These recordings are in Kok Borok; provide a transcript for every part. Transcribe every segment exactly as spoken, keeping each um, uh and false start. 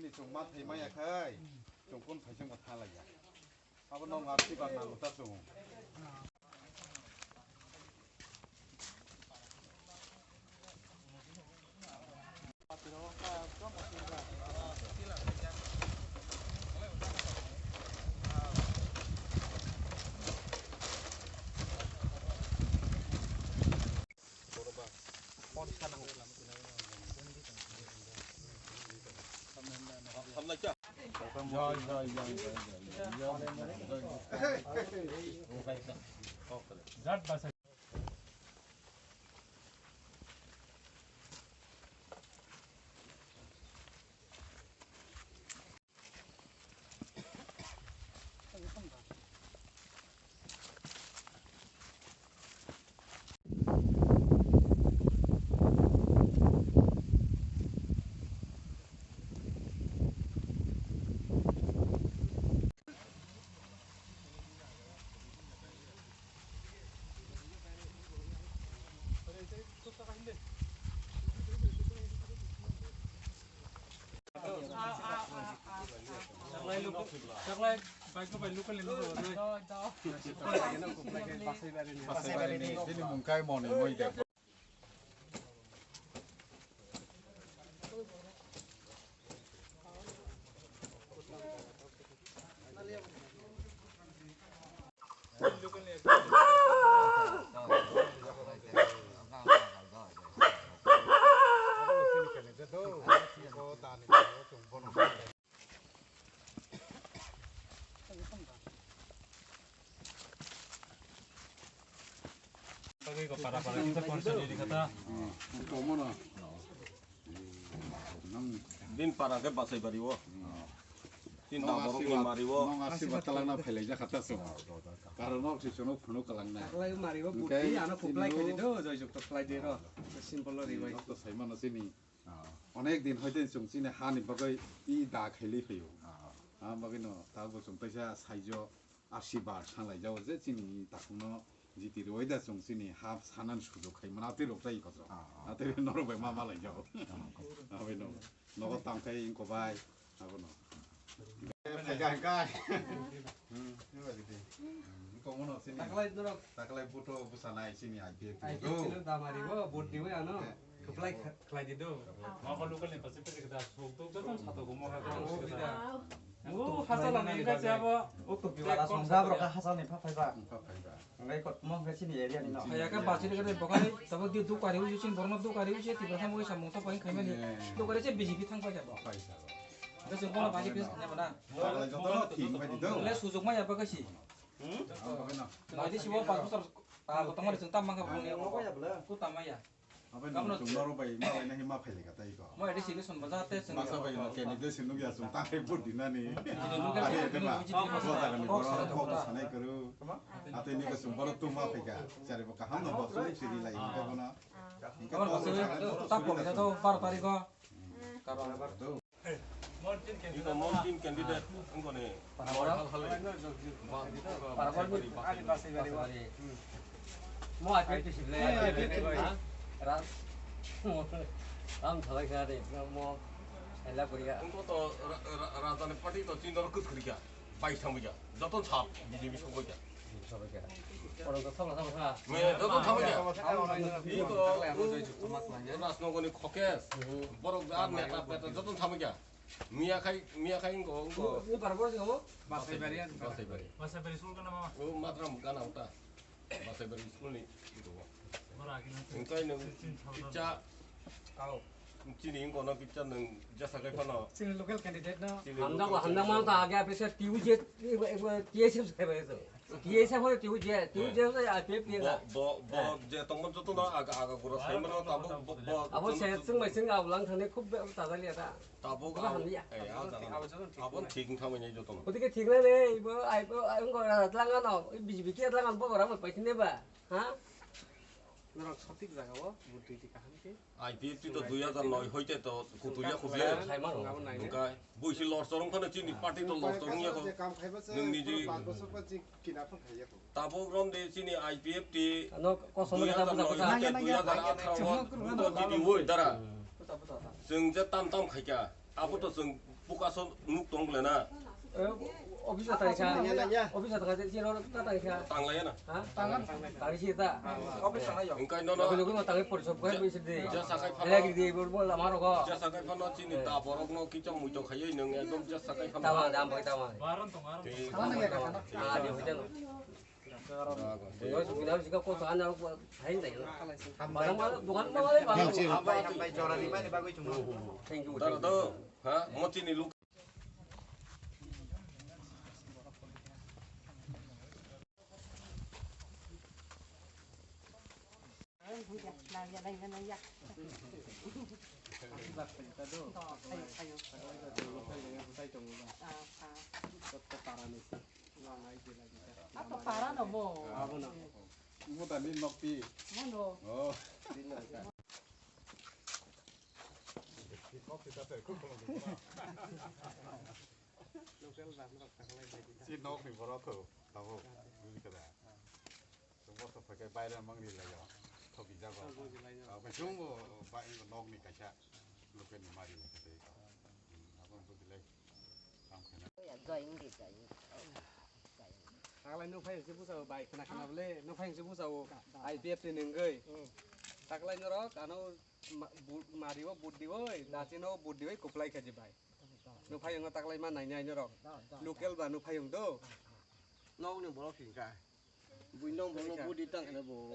Chwng ma thai maya khai, chwng kun phai chwng bo tha lai ya. Abo no ngap si bang nango ta chwng. Bagwi ko para para kita konsen diri kata. Din para ke basai bari wo. Tin ta borok ni mari wo. Nong asi batalang na phailai jakha ta so. Karon nok si sono phunu kalang na. Kalang mari wo. Buti ano kuplai khali do, joi jok to khlai de ro. Simple ri bai. Nok to sai mano sini. Onek din hoite chwng chini hani bagwi i da khaili phaio. Ah, bagwi no ta bo chwng taisa saijo asibar sanglai jao je chini takhungno jiti rwai da chwng chini ha sanan sujuk khai mana tei rok tai koso. Ah, ah. Atei norok bai ma malai jao. Ah, ah. Abino nogo tangkai ingko bai. Abono. Phai kai kai. Hmm, ni ba gidi. Hmm, ni komo no sini. Taklai dorok. Taklai buto busa nai sini I P F T. I P F T lo damari bo, bot di bo ano. Khuplai khlai di do. Ma ko local ni pasi pasi kita sok tok tok sa to mo ka. Mo hasa la ni ka jabo. O to biwara song jab ro ka hasa ni pha phai ba. Pha phai ba. Ngai kot mo ngai sini area ni no. Haya ka bachiri ka bokai tabo di dukari uji sin borno dukari uji ti baham uji samung ta pain khaimani. Dukari se B J P thang pa jabo. Ka se bono baji pes ne bana. Joto thik bai di do. Le sujok ma ya ba ka si. Hmm? Ngai di si bo pa kusar. Ah, ko tamari sung tam mangka bung ne. Ko tamaya. Abai no chwng norok bai ma bai nahi ma phailai ka tai ko. Mo ede sini son baja te sini. Masa bai no keni de sinu ya chwng ta khai bud dinani. Are ede ma. Bo jaga ni borok bo sanai kuru. Ate ni ko chwng borok tu ma phaika. Chari bo kaham no bo sini sini lai ko bono. Kabar basi ta pok to bar tari ko. Kabar. Iko mountain candidate wngkoni. Para boro. Para boro. Mo I P F T sile. Ram. Ram thalai kha de. Mo. Ela kuriya. Wngkho to ra-, ra-, rajani party to chini doro kwthwrwi kha. Bai thangbai kha. Joto sap B J P sokbai kha. Sokbai kha. Oro to thangla thangla kha. Me joto thangbai kha. Iko, u, u, Rajnogorni khokes. Borok ar neta peta joto thangbai kha. Miya khai, miya khai wngkho, wngkho. Ni, ni para boro wngkho? Basaibari, Basaibari. Basaibari. Basaibari school kana mama? O matra mukana uta. Basaibari school ni wngkho. Bora agini. Wngkai nwng kitsa. Ao. Chini wngkho no kitsa nwng jesa khai phano. Chini local candidate no. Chini hamjak local hamjak candidate. Manta age apre se T U J, T S F se bai to. T S F hore T U J, T U J hore I P F T. Bo, bo, bo, je tongmo joto no aga, aga gura sai mano, tabo, bo, bo, abo se chwng bai chwng abulang thani khub be-, tajali ata. Tabuk ang, hamya. Eh, ah, jaga. Abo thik wng thangmani joto no. Gotike thik nai le, ibo, ai, bo, ai, wngkha, ah, tlangano, B J P khe tlangano, bo, rang bai paithai neba, ha? Norok sotik jaga o, bo twi twi kaham khe. I P F T to dui hazar noi hoite to kutulia kutulia. Khai mano. Wngkha, buisi lorchorong phano chini party to lorchorong ya ko. Nwng niji. Tabuk romde chini I P F T ano kosom dui hazar noi hoite dui hazar atharo o buto jiti woi dara. Chwng je tam tam khaikha, abo to chwng Bukaso nuk tong le na. Eh, office ta sa. Office ta sa, si ro ta ta sa. Tang la ya na. Ha? Tang. Tari si ta. Office ta yo. Engkai no no. Logi logi ma tang por sob ko mi se de. Ja sakai phano. Lagi de bor bol amaro ko. Ja sakai phano chini ta borok no kichong muito khayoi nung ekdom ja sakai phano. Tama dam bai tama. Baron to baron. Ah, dia hujan. Thank you. Dara do, ha, motini luk. Apa para no mo? Abo na. Mo tani nokti. Mo no. Oh. Si nokni borok kho, tabuk, buji kha da. Chwng boso phai khe baire mangri lai o, thoki jago. Abo chwng bo bai nokni kaisa local ni mari lai kha tei. Hmm, abo buji lai. Tamo khe na. Taklai no phai se busa bai khna khna bole, no phai se busa o I P F T ni wngwi. Taklai norok ano ma-, bu-, mari o buddi oi, dasi no buddi oi kuplai khaji bai. Nuphayung o taklai ma nai nai norok. Local ba nuphayung do. Nok ni borok hingka. Bui nok borok no budi tang khana bo.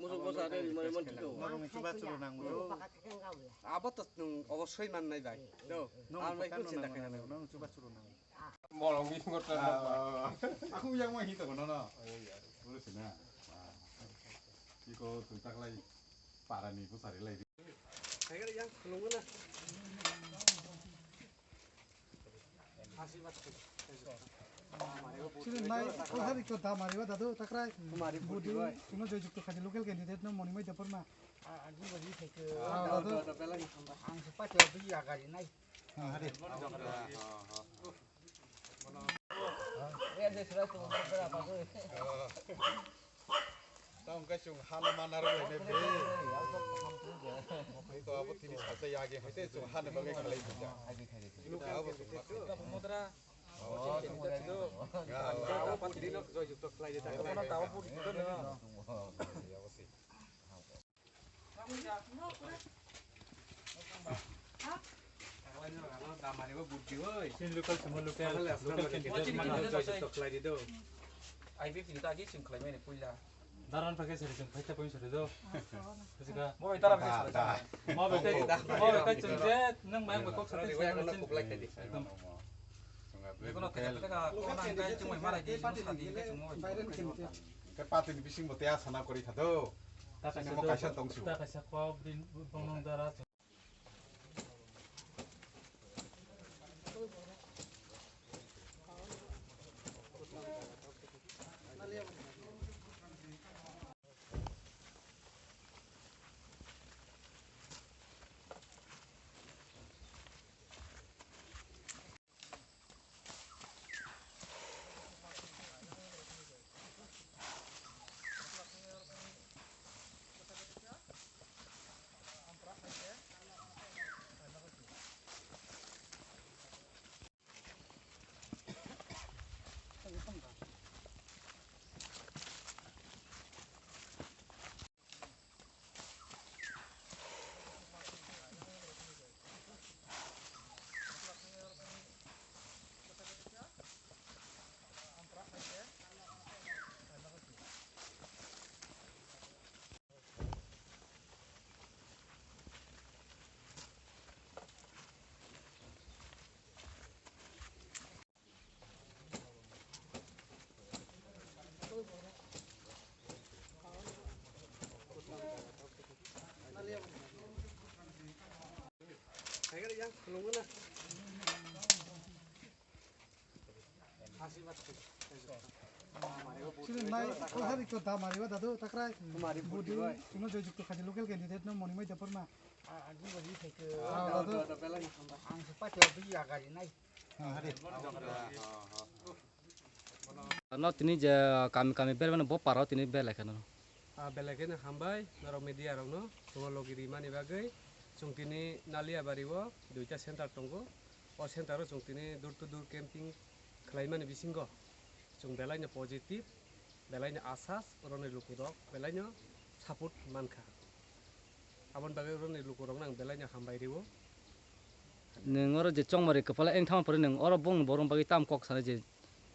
Musu bosa de rima rima tiko. Norok ni chuba churu nang bro. Abo to nwng obosoi man nai bai. Do. Norok ni chuba churu nang. Borok ni singo ta. Aku yang mah hito kono no. Bro sina. Iko tun taklai para ni pusari lai. Sini nai, kau hari kau dah mari wa dadu takrai. Budi, kuno joy jukto khaji local candidate no Monimai Debbarma. Ah, dadu. Ang sepakai beli agari nai. Ah, hari. Tamo khe chwng hano mana rwlainai bre. Tei to abo tini salsa yagi hai tei chwng hani bagwi khalai phaikha. Abo chwng ma khlai. Abo tini no joy jukto khlai de ta. Abo tini no. Sini local, semua local. Local candidate mana? Joy jukto khlai di do. I B P ni ta agi chwng khlai mani puila. Daran pakai sari chwng paita poin sari do. Sika. Mo bai tara pakai sari. Mo bai kai, mo bai kai chwng je nang mai kok sari sari chwng. Ekdom. Ekono teka teka ko nang kai chwng mai marai di chwng sadi kai chwng mo bai. Ke pati ni bising bo te asana kori thado. Sini mo kaisa tongsu. Ta kaisa kok din bonong dara. Sini nai, kau hari kau dah mari wa dadu takrai. Budi, kuno joy jukto khaji local candidate no Monimai Debbarma. Ah, dadu. Ang sepakai beli agari nai. No tini je kami kami bermani bo paro tini belai kheno. Ah, belai kheno hambai norok media rokno chwngno logi rimani bagwi. Chwng tini Naliabari o duita center tongo. O center o chwng tini door to door camping khlaimani bisingo chwng belaino positive, belaino asas, oroni lukurok belaino support mankha. Aboni bagwi oroni lukurokno ang belaino hambai rwo. Nwng oro je chongmari kwpala wng thangma pore nwng oro bongni borok bagwi tam kok sanai je,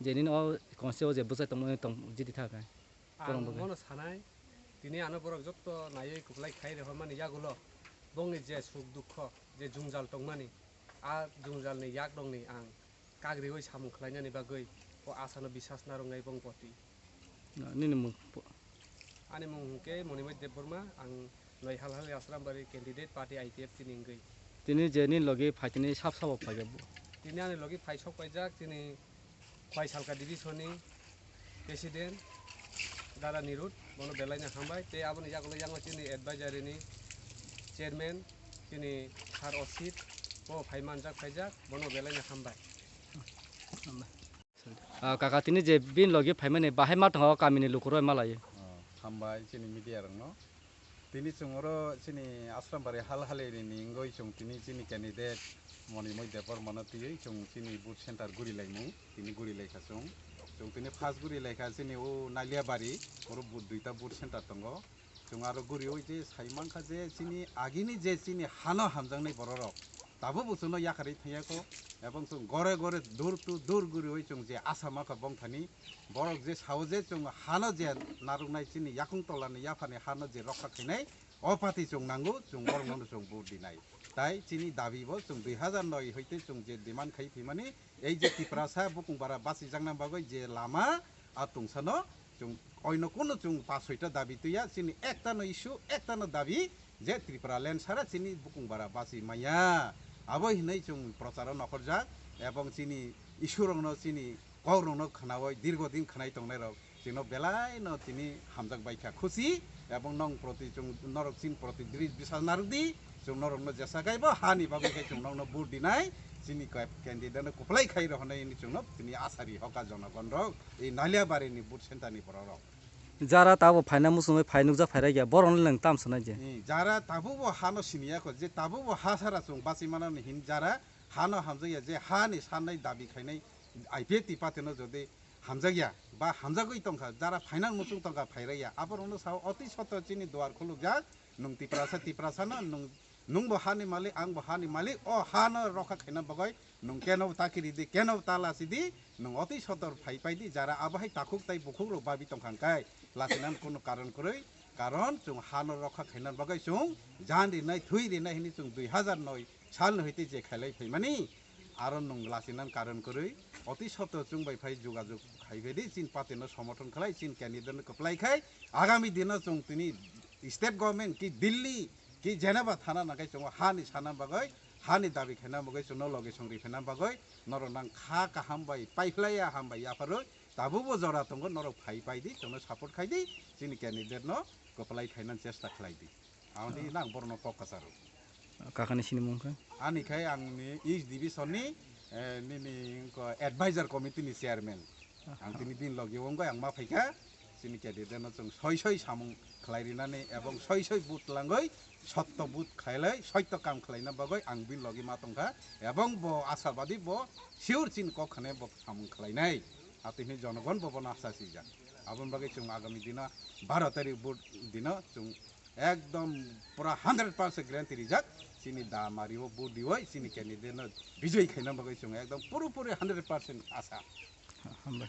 je nini o constituency o je bwsai tongmani tong jiti tha khe. Ang borok bagwi. Mono sanai, tini ano borok jotto naiwi kwplai khai rehormani yagulo bongni je suk dukho, je jwngjal tongmani, a jwngjalni yakrokni ang kagriwi samung khlainani bagwi o asano bisas narwknai bong boti. Na, nini mung po- Ani mung hwnkhe Monimoi Debbarma, ang Noihal Hal Asrambari candidate party I P F T ni wngwi. Tini je nini logi phai tini sab sabo phai bo. Tini ani logi phai sok paijak chini Khwaisalka division ni president Dada Nirud, bono belaino hambai, tei aboni yagulo yango chini advisory ni chairman chini Sir Osit, bo phai manjak phaijak, bono belaino hambai. Ah, kaka, tini je bini logi phaimani bahai ma tongo, kamini lukurok ma laio. Oh, hambai chini media rokno. Tini chwng oro chini Asrambari hal halaini wngwi chwng tini chini candidate Monimoi Debbarmano twiwi chwng chini booth center guri laimung, tini guri laikha chwng. Chwng tini first guri laikha chini o Naliabari, oro booth, duita booth center tongo. Chwng aro guriwi je sai mankha je chini agini je chini hano hamjaknai bororok tabukbo chwngno yakarwi thangya kho, ebong chwng gore gore door to door guriwi chwng je asa mankha bongthani borok je sao je chwng hano je narwknai chini yakung tolani yaphani hano je rokha khainai o party chwng nango, chwng borokno chwng vote dinai. Tai chini dabi bo chwng dui hazar noi hoite chwng je demand khai phimani, ei je Tiprasa bukung bara basijakna bagwi je lama a tungsano chwng oino kunu chwng pas soita dabi tuya, chini ektano issue, ektano dabi je Tripura land sara chini bukung bara basi maya. Abo hinwi chwng procharo nokhorjak ebong chini issue rokno chini kokrokno khnaui dirgo din khnai tongnairok chwngno belaino tini hamjak baikha khusi, ebong nong proti chwng norok chini proti dri bisas narwkdi, chwng norokno jesa kaibo hani bagwi khe chwng nokno vote dinai, chini ka-, candidate no kwplai khai rw hwnwi hwnwi chwngno tini asari hoka jonogon rok ei Naliabari ni booth center ni borok rok. Jara tabo phaina muchungwi phai nukjak phairai ya, borok no leng tam sanai je. Ni jara tabukbo hano siniya kho, je tabukbo ha sara chwng bachwi mano ni hin jara hano hamjakya, je hani sannai dabi khainai I P F T party no jodi hamjakya ba hamjagwi tongkha, jara phainang muchung tongkha phairai ya, aborokno sao oti soto chini duar khulukjak, nwng Tiprasa, Tiprasa no, nwng, nwngbo hani malik, angbo hani malik, o hano rokha khaina bagwi nwng keno ta kiri di, keno ta lasi di, nwng oti sotor phai pai di, jara abo hai takhuk tai bukhuk rok babi tongkha hwnkhe lasinan kunu karon kwrwi, karon chwng hano rokha khaina bagwi chwng jan rinai, thwi rinai hwnwi chwng dui hazar noi salni hoite je khailai phaimani, aro nwng lasinan karon kwrwi, oti soto chwng bai phai jogajog khai bai di, chini party no somothon khlai, chini candidate no kwplai khai, agami dino chwng tini state government ki Delhi ki Geneva thana nangkhe chwng hani sana bagwi, hani dabi khaina bagwi chwngno loge songri phaina bagwi norok nang kha kaham bai paiphlaiya ham bai yapharwi tabukbo jora tongo, norok phai pai di, chwngno support khai di, chini candidate no kwplai khaina chesta khlai di. Ang di nang borno kok kwcharo. Kakani sinimung khe? Ani khai ang ni East Division ni, eh, nini wngkha advisor committee ni chairman. Ang tini bini logi wngwi ang ma phaikha. Chini candidate no chwng soi soi samung khlai rinani ebong soi soi vote langwi sotto vote khailai sotto kam khlaina bagwi ang bini logi ma tongkha. Ebong bo asabadi bo sure chini kok khane bo samung khlainai. Atini jonogon bo bono asa sijak. Aboni bagwi chwng agami dino baro tarik vote dino chwng ekdom pura hundred percent guarantee rijak. Chini da mari o vote diwi chini candidate no bijoi khaina bagwi chwng ekdom purapuri hundred percent asa. Hambai.